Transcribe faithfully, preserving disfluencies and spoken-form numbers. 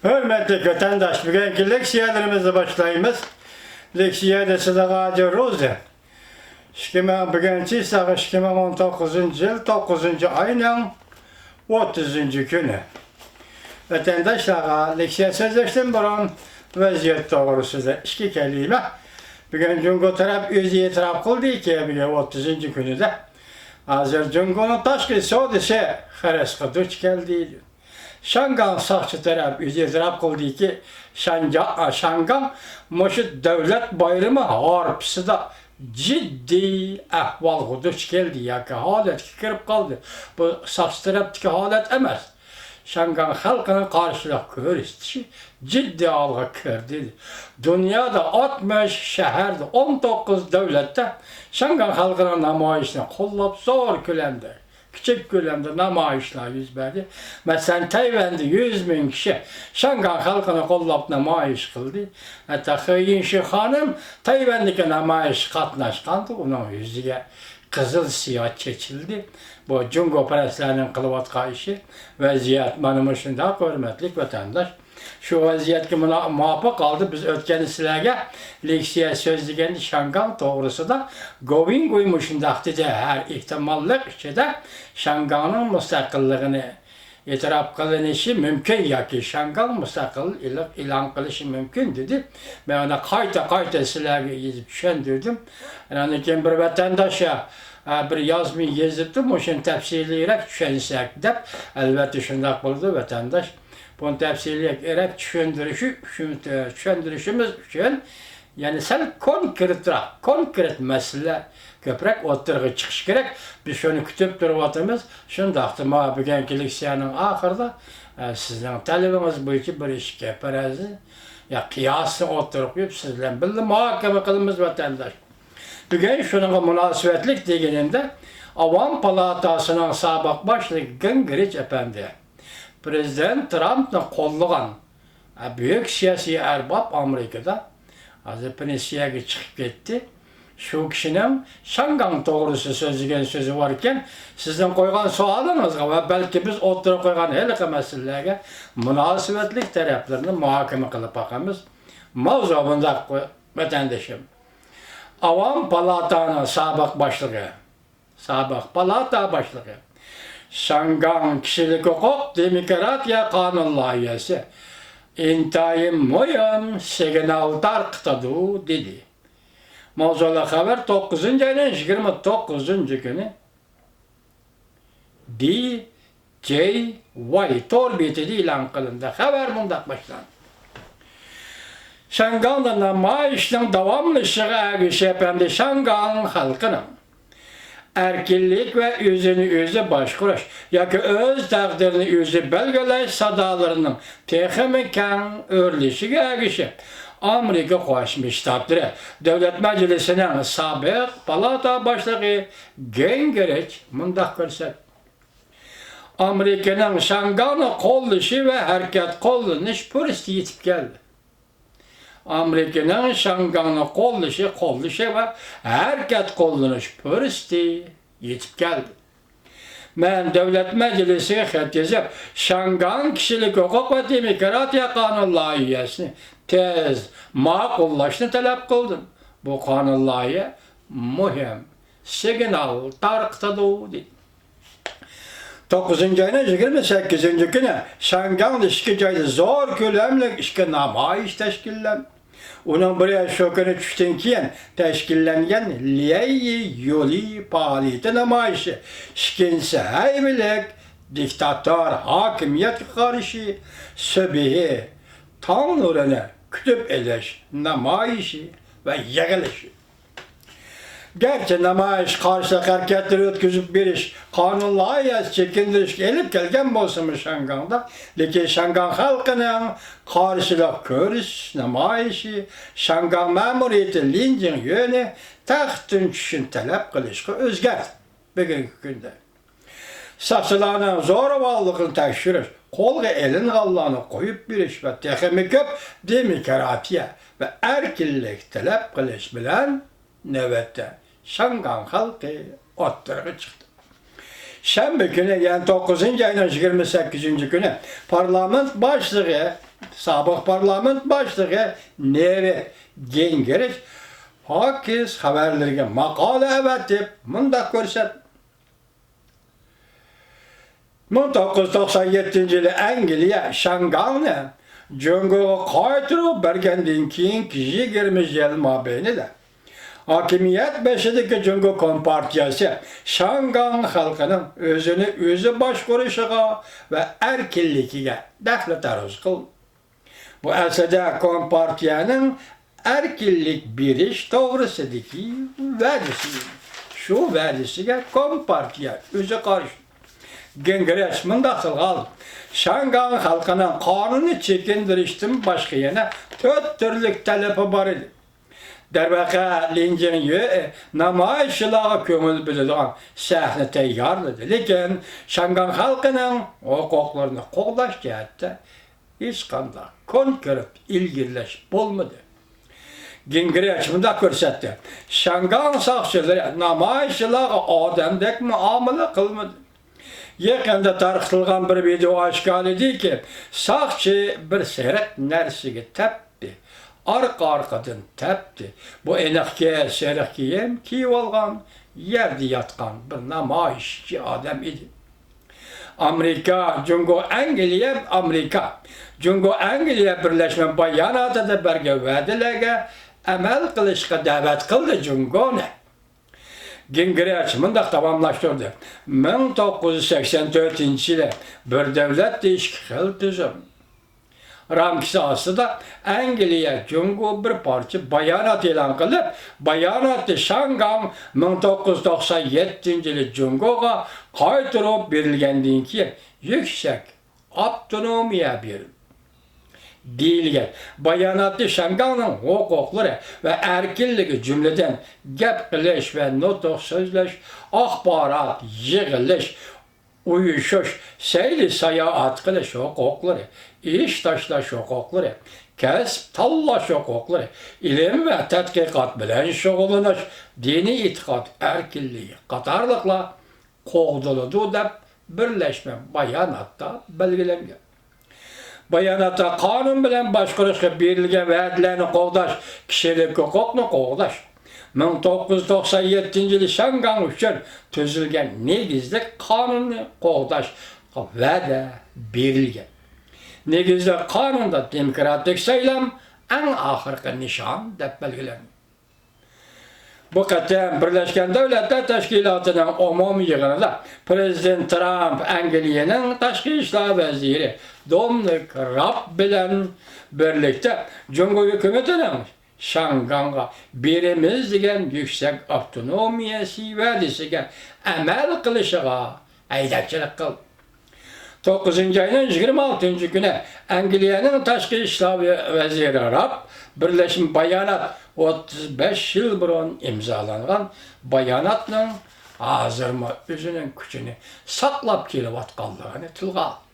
ھۆرمەتلىك ۋەتەنداش، بۈگۈنكى لېكسىيەلىرىمىزنى باشلايمىز. لېكسىيەدە سىلىغا ھازىر روزى. ئىككى مىڭ، بۈگۈن چىساغ ئىككى مىڭ ئون توققۇزىنچى يىل توققۇزىنچى ئاينىڭ ئوتتۇزىنچى كۈنى. ۋەتەنداشلارغا لېكسىيە سۆزلەشتىن بۇرۇن ۋەزىيەت توغرىسىدا ئىككى كەلىمە. بۈگۈن جۇڭگو تەرەپ ئۆزى ئېتىراپ قىلدىكى، بۈگۈن ئوتتۇزىنچى كۈنىدە، ھازىر جۇڭگونىڭ تاشقى سودىسى خىرىسقا دۇچ كەلدى. شياڭگاڭ ساقچى تەرەپ ئۆزى ئېتىراپ قىلدىكى، شانجا-، شياڭگاڭ مۇشۇ دۆلەت بايرىمى ھارپىسىدا جىددىي ئەھۋالغا دۇچ كەلدى ياكى ھالەتكە كىرىپ قالدى. بۇ ساقچى تەرەپتىكى ھالەت ئەمەس. شياڭگاڭ خەلقىنىڭ قارشىلىق كۆرسىتىشى جىددىي ھالغا كىردى. دۇنيادا ئاتمىش شەھەردە، ئون توققۇز دۆلەتتە شياڭگاڭ خەلقىنىڭ نامايىشىنى قوللاپ زور كۆلەمدە، كىچىك كۆلەمدە نامايىشلار يۈز بەردى. مەسىلەن، تەيۋەندە يۈز مىڭ كىشى شياڭگاڭ خەلقىنى قوللاپ نامايىش قىلدى. ھەتتا خېيىنشى خانىم تەيۋەندىكى نامايىشقا قاتناشقاندا ئۇنىڭ يۈزىگە قىزىل سىيا چېچىلدى. بۇ جۇڭگوپەرەسلەرنىڭ قىلىۋاتقان ئىشى. ۋەزىيەت مانا مۇشۇنداق، ھۆرمەتلىك ۋەتەنداش. شۇ ۋەزىيەتكە مۇنا-، مۇۋاپىق ھالدا بىز ئۆتكەندە سىلەرگە لېكسىيە سۆزلىگەندە شياڭگاڭ توغرىسىدا گوۋىڭگۇي مۇشۇنداق دېدى: ھەر ئېھتىماللىق ئىچىدە شياڭگاڭنىڭ مۇستەقىللىقىنى ئېتىراپ قىلىنىشى مۇمكىن ياكى شياڭگاڭ مۇستەقىل ئېلان قىلىشى مۇمكىن، دېدى. مەن ئۇنى قايتا-قايتا سىلەرگە يېزىپ چۈشەندۈردۈم. ئاندىن كېيىن بىر ۋەتەنداش، ئە، بىر يازما يېزىپتۇ، مۇشۇنى تەپسىلىيرەك چۈشەنسەك دەپ. ئەلۋەتتە شۇنداق بولىدۇ، ۋەتەنداش. بۇنى تەپسىلىيرەك چۈشەندۈرۈشى ئۈچۈن، چۈشەندۈرۈشىمىز ئۈچۈن، يەنى سەل كونكرېتراق، كونكرېت مەسىلە كۆپرەك ئوتتۇرىغا چىقىشى كېرەك. بىز شۇنى كۈتۈپ تۇرۇۋاتىمىز. شۇنداقتىمۇ بۈگۈنكى لېكسىيەنىڭ ئاخىرىدا، ئە، سىزنىڭ تەلىپىڭىز بويىچە بىر ئىككى پەرەزنى يا قىياسنى ئوتتۇرىغا قويۇپ، سىز بىلەن بىللە مۇھاكىمە قىلىمىز، ۋەتەنداش. بۈگۈن شۇنىڭغا مۇناسىۋەتلىك دېگىنىمدە، ئاۋام پالاتاسىنىڭ سابىق باشلىقى گىنگرىچ ئەپەندى، پىرېزىدېنت ترامپنى قوللىغان، ھە، بۈيۈك سىياسىي ئەرباب ئامېرىكىدا، ھازىر پېنسىيەگە چىقىپ كەتتى. شۇ كىشىنىڭ شياڭگاڭ توغرىسىدا سۆزلىگەن سۆزى بار ئىكەن، سىزنىڭ قويغان سوئالىڭىزغا ۋە بەلكى بىز ئوتتۇرىغا قويغان ھېلىقى مەسىلىلەرگە مۇناسىۋەتلىك تەرەپلىرىنى مۇھاكىمە قىلىپ باقىمىز. ماۋزۇ مۇنداق، ۋەتەندىشىم. ئاۋام پالاتانىڭ سابىق باشلىقى، سابىق پالاتا باشلىقى شياڭگاڭ كىشىلىك ھوقۇق دېموكراتىيە قانۇن لايىھەسى ئىنتايىن مۇھىم سىگنال تارقىتىدۇ، دېدى. ماۋزۇلۇق خەۋەر توققۇزىنچى ئاينىڭ يىگىرمە توققۇزىنچى كۈنى دى جەي ۋاي تور بېتىدە ئېلان قىلىندى. خەۋەر مۇنداق باشلاندى. شياڭگاڭدا نامايىشنىڭ داۋاملىشىشىغا ئەگىشىپ ھەمدە شياڭگاڭ خەلقىنىڭ ئەركىنلىك ۋە ئۆزىنى ئۆزى باشقۇرۇش ياكى ئۆز تەقدىرىنى ئۆزى بەلگىلەش سادالىرىنىڭ تېخىمۇ كەڭ ئۆرلىشىگە ئەگىشىپ، ئامېرىكا قوشما شتاتلىرى دۆلەت مەجلىسىنىڭ سابىق پالاتا باشلىقى گىنگرىچ مۇنداق كۆرسەتتى. ئامېرىكىنىڭ شياڭگاڭنى قوللىشى ۋە ھەرىكەت قوللىنىش پۇرسىتى يېتىپ كەلدى. ئامېرىكىنىڭ شياڭگاڭنى قوللىشى، قوللىشى ۋە ھەرىكەت قوللىنىش پۇرسىتى يېتىپ كەلدى. مەن دۆلەت مەجلىسىگە خەت يېزىپ، شياڭگاڭ كىشىلىك ھوقۇق ۋە دېموكراتىيە قانۇن لايىھەسىنى تېز ماقۇللاشنى تەلەپ قىلدىم. بۇ قانۇن لايىھە مۇھىم سىگنال تارقىتىدۇ، دېدى. توققۇزىنچى ئاينىڭ يىگىرمە سەككىزىنچى كۈنى شياڭگاڭدا ئىككى جايدا زور كۆلەملىك ئىككى نامايىش تەشكىللەندى. ئۇنىڭ بىرى شۇ كۈنى چۈشتىن كېيىن تەشكىللەنگەن ليەيي يولى پائالىيىتى نامايىشى، ئىككىنچىسى ھەيۋىلىك دىكتاتور ھاكىمىيەتكە قارشى سۈبھى تاڭ نۇرىنى كۈتۈپ ئېلىش نامايىشى ۋە يىغىلىشى. گەرچە نامايىش قارشىلىق ھەرىكەتلىرى ئۆتكۈزۈپ بېرىش قانۇن لايىھەسى چېكىندۈرۈشكە ئېلىپ كەلگەن بولسىمۇ شياڭگاڭدا، لېكىن شياڭگاڭ خەلقىنىڭ قارشىلىق كۆرسىتىش نامايىشى شياڭگاڭ مەمۇرىيىتى لىن جىڭيۈنى تەختتىن چۈشۈشىنى تەلەپ قىلىشقا ئۆزگەردى. بۈگۈنكى كۈندە ساقچىلارنىڭ زوراۋانلىقىنى تەكشۈرۈش، قولغا ئېلىنغانلارنى قويۇپ بېرىش ۋە تېخىمۇ كۆپ دېموكراتىيە ۋە ئەركىنلىك تەلەپ قىلىش بىلەن نۆۋەتتە شياڭگاڭ خەلقى ئوتتۇرىغا چىقتى. شەنبە كۈنى، يەنى توققۇزىنچى ئاينىڭ يىگىرمە سەككىزىنچى كۈنى پارلامېنت باشلىقى سابىق پارلامېنت باشلىقى نېۋېت گىنگرىچ پاكىس خەۋەرلىرىگە ماقالە ئەۋەتىپ مۇنداق كۆرسەتتى. مىڭ توققۇز يۈز توقسان يەتتىنچى يىلى ئەنگلىيە شياڭگاڭنى جۇڭگوغا قايتۇرۇپ بەرگەندىن كېيىنكى يىگىرمە يىل مابەينىدە ھاكىمىيەت بېشىدىكى جۇڭگو كومپارتىيەسى شياڭگاڭ خەلقىنىڭ ئۆزىنى ئۆزى باشقۇرۇشىغا ۋە ئەركىنلىكىگە دەخلى تەرۇز قىلدى. بۇ ئەسلىدە كومپارتىيەنىڭ ئەركىنلىك بېرىش توغرىسىدىكى ۋەدىسى. شۇ ۋەدىسىگە كومپارتىيە ئۆزى قارشى. گىنگرىچ مۇنداق تىلغا ئالدى: شياڭگاڭ خەلقىنىڭ قانۇننى چېكىندۈرۈشتىن باشقا يەنە تۆت تۈرلۈك تەلىپى بار ئىدى. دەرۋەقە، لىن جىڭيۈ نامايىشچىلارغا كۆڭۈل بۆلىدىغان سەھنە تەييارلىدى، لېكىن شياڭگاڭ خەلقىنىڭ ھوقۇقلىرىنى قوغداش جەھەتتە ھېچقانداق كونكرېت ئىلگىرىلەش بولمىدى. گىنگرىچ مۇنداق كۆرسەتتى: شياڭگاڭ ساقچىلىرى نامايىشچىلارغا ئادەمدەك مۇئامىلە قىلمىدى. يېقىندا تارقىتىلغان بىر ۋىدېئو ئاشكارىلىدىكى، ساقچى بىر سېرىق نەرسىگە تەپتى، ئارقا-ئارقىدىن تەپتى. بۇ ئېنىقكى، سېرىق كىيىم كىيىۋالغان، يەردە ياتقان بىر نامايىشچى ئادەم ئىدى. ئامېرىكا، جۇڭگو، ئەنگلىيە، ئامېرىكا، جۇڭگو، ئەنگلىيە بىرلەشمە باياناتىدا بەرگەن ۋەدىلەرگە ئەمەل قىلىشقا دەۋەت قىلدى جۇڭگونى. گىنگرىچ مۇنداق داۋاملاشتۇردى: مىڭ توققۇز يۈز سەكسەن تۆتىنچى يىلى بىر دۆلەت دېيىش خىل تۈزۈم رامكىسى ئاستىدا ئەنگلىيە، جۇڭگو بىر پارچە بايانات ئېلان قىلىپ، باياناتتا شياڭگاڭ مىڭ توققۇز يۈز توقسان يەتتىنچى يىلى جۇڭگوغا قايتۇرۇپ بېرىلگەندىن كېيىن يۈكسەك ئاپتونومىيە بېرىلدى دېيىلگەن. باياناتتا شياڭگاڭنىڭ ھوقۇقلىرى ۋە ئەركىنلىكى، جۈملىدىن گەپ قىلىش ۋە نۇتۇق سۆزلەش، ئاخبارات يىغىلىش، ئۇيۇشۇش، سەيلە ساياھەت قىلىش ھوقۇقلىرى، ئىش تاشلاش ھوقۇقلىرى، كەسىپ تاللاش ھوقۇقلىرى، ئىلىم ۋە تەتقىقات بىلەن شۇغۇللىنىش، دىنىي ئېتىقاد ئەركىنلىكى قاتارلىقلار قوغدىلىدۇ، دەپ بىرلەشمە باياناتتا بەلگىلەنگەن. باياناتتا قانۇن بىلەن باشقۇرۇشقا بېرىلگەن ۋەدىلەرنى قوغداش، كىشىلىك ھوقۇقنى قوغداش، مىڭ توققۇز يۈز توقسان يەتتىنچى يىلى شياڭگاڭ ئۈچۈن تۈزۈلگەن نېگىزلىك قانۇننى قوغداشقا ۋەدە بېرىلگەن. نېگىزلىك قانۇندا دېموكراتىك سايلام ئەڭ ئاخىرقى نىشان، دەپ بەلگىلەنگەن. بۇ قېتىم بىرلەشكەن دۆلەتلەر تەشكىلاتىنىڭ ئومۇمىي يىغىنىدا پىرېزىدېنت ترامپ ئەنگلىيەنىڭ تاشقى ئىشلار ۋەزىرى دومىنىك راب بىلەن بىرلىكتە جۇڭگو ھۆكۈمىتىنىڭ شياڭگاڭغا بېرىمىز دېگەن يۈكسەك ئاپتونومىيەسى ۋەدىسىگە ئەمەل قىلىشىغا ھەيدەكچىلىك قىلدى. توققۇزىنچى ئاينىڭ يىگىرمە ئالتىنچى كۈنى ئەنگلىيەنىڭ تاشقى ئىشلار ۋەزىرى راب بىرلەشمە بايانات، ئوتتۇز بەش يىل بۇرۇن ئىمزالانغان باياناتنىڭ ھازىرمۇ ئۆزىنىڭ كۈچىنى ساقلاپ كېلىۋاتقانلىقىنى تىلغا ئالدى.